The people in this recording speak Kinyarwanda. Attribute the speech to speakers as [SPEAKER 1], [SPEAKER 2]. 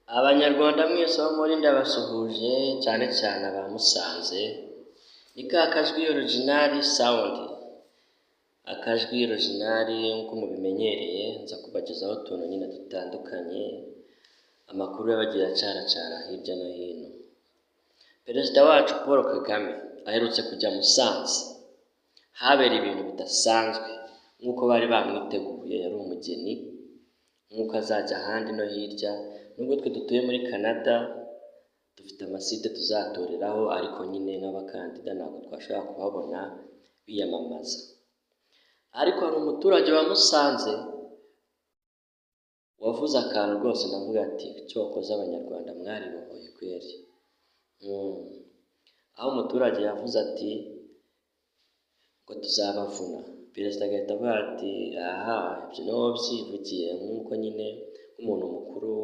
[SPEAKER 1] Abanyarwanda mwese aho muri ndabasuhuje, cyane cyane aba Musanze, ni ka kajwi original sound, akajwi original nk'uko mubimenyereye, nza kubagezaho utuntu nyine dutandukanye, amakuru y'abagiye acaracara hirya no hino. Perezida wacu Paul Kagame aherutse kujya Musanze, habereye ibintu bidasanzwe nk'uko bari bamwiteguye, yari umugeni, nk'uko azajya ahandi no hirya, nubwo twe dutuye muri Canada dufite amasite tuzatoreraho, ariko nyine nk'abakandida ntabwo twashobora kuhabona biyamamaza. Ariko hari umuturage wa Musanze wavuze akantu rwose, ndavuga ati cyokoze Abanyarwanda mwaribohoye kweri. Aho umuturage yavuze ati ngo tuzabavuna, perezida agahita avuga ati aha, ibyo ni wowe ubyivugiye, nk'uko nyine nk'umuntu mukuru.